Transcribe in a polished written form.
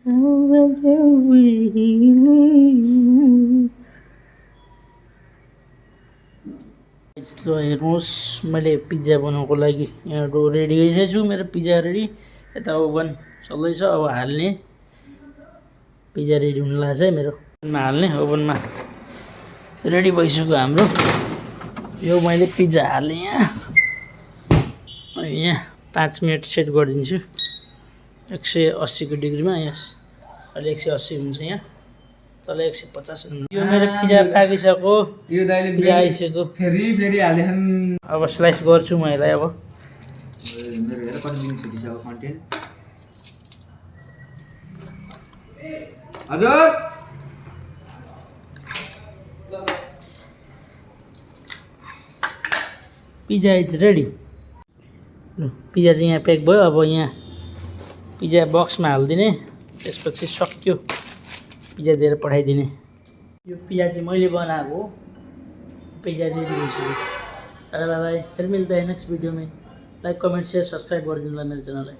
ल हेर्नुहोस् मैले पिज्जा बनाउनको लागि यहाँ डो रेडी गरिसकेको छु मेरो पिज्जा रेडी यता ओभन चल्दैछ अब हाल्ने पिज्जा रेडी हुन लाग्छ है मेरो ओभनमा हाल्ने ओभनमा रेडी भइसक्यो हाम्रो यो मैले पिज्जा हालेँ यहाँ 5 मिनट सेट गरिदिन्छु 180 को डिग्रीमा यहाँ अहिले 180 हुन्छ यहाँ तल 150 हुन्छ यो मेरो पिज्जा पाकिसक्यो यो दाइले पिज्जा आइसक्यो फेरि हालेछन् अब स्लाइस गर्छु म यसलाई अब मेरो हेर कति दिन छुटिसक्यो कन्टेन्ट हजुर पिज्जा इज रेडी पिज्जा चाहिँ यहाँ प्याक भयो अब यहाँ पिज्जा बक्समा हालिदिने त्यसपछि सक्यो पिज्जा दिएर पठाइदिने यो पिज्जा चाहिँ मैले बनाएको पिज्जा रेडी भइसक्यो बाई बाई फिर मिलता है नेक्स्ट वीडियो में लाइक कमेंट शेयर सब्सक्राइब कर दिनु होला मेरो च्यानललाई